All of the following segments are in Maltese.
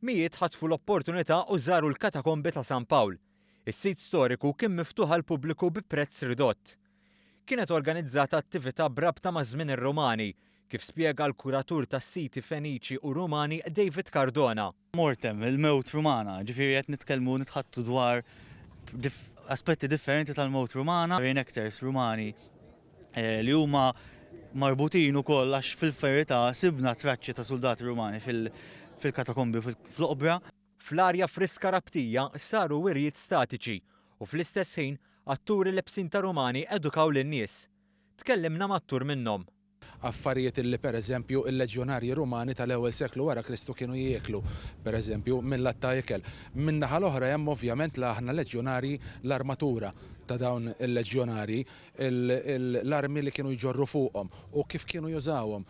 Mijiet ħatfu l-opportunità u żaru l-Katakombi ta' San Pawl. Is-sit storiku kien miftuħ għall-pubbliku bi prezz ridott. Kienet organizzata attività b'rabta ma' żmien ir-Rumani, kif spjega l-kuratur tas-siti Feniċi u Rumani David Cardona. Mortem, il-mewt Rumana, ġifieri qed nitkellmu nitħaddtu dwar aspetti differenti tal-mewt Rumana, reenactors Rumani li huma marbutin ukoll għax fil-verità sibna traċċi ta' suldati Rumani fil-katakombi u fl-oqbra. Fl-arja friska Rabtija saru wirjiet statiċi u fl-istess ħin atturi lebsin ta' Rumani edukaw lin-nies. Tkellimna ma' attur minnhom. Affarijiet illi pereżempju l-leġjonarji Rumani tal-ewwel seklu wara Kristu kienu jieklu, pereżempju, mil-lat ta' ikel. Min-naħa l-oħra hemm ovvjament la aħna leġjonarji l-armatura ta' dawn il-leġjonarji, l-armi li kienu jġorru fuqhom u kif kienu jużawhom.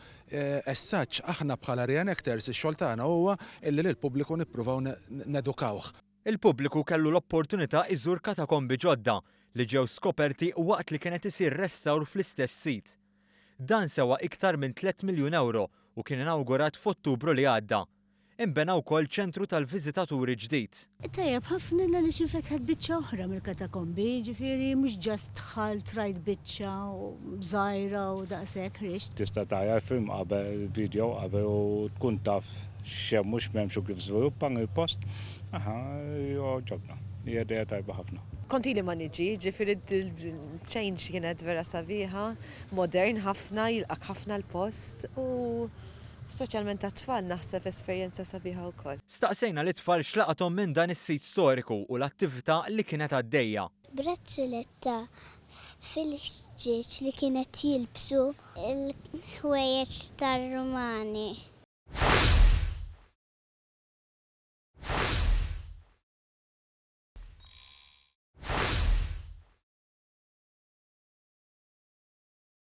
As such, aħna bħala reenactors ix-xogħol tagħna huwa illi lill-pubbliku nippruvaw nedukawh. Il-pubbliku kellu l-opportunità iżur katakombi ġodda li ġew skoperti waqt li kien qed isir restawr fl-istess sit. Dan sewa iktar minn tlett miljun ewro u kien inawgurat f'Ottubru li għadda. Inbena wkoll ċentru tal-viżitaturi ġdid. Tajjeb ħafna għaliex infetħet biċċa oħra mill-katakombi, jiġifieri mhux just dħalt rajt biċċa żgħira u daqshekk ħriġt. Tista' tara l-film qabel, il-video qabel u tkun taf x'hemm u x'm'hemmx u kif żviluppa il-post. Aha, jogħġobna. Hija idea tajba ħafna. Kont ili ma niġi, ġifieri l-change kienet vera sabiħa, modern ħafna, jilqgħek ħafna l-post u speċjalment għat-tfal naħseb esperjenza sabiħa wkoll. Staqsejna lit-tfal x'laqathom minn dan is-sit storiku u l-attività li kienet għaddejja. Brazzuletta fil-ħġieġ li kienet jilbsu. Il-ħwejjeġ tar-Rumani.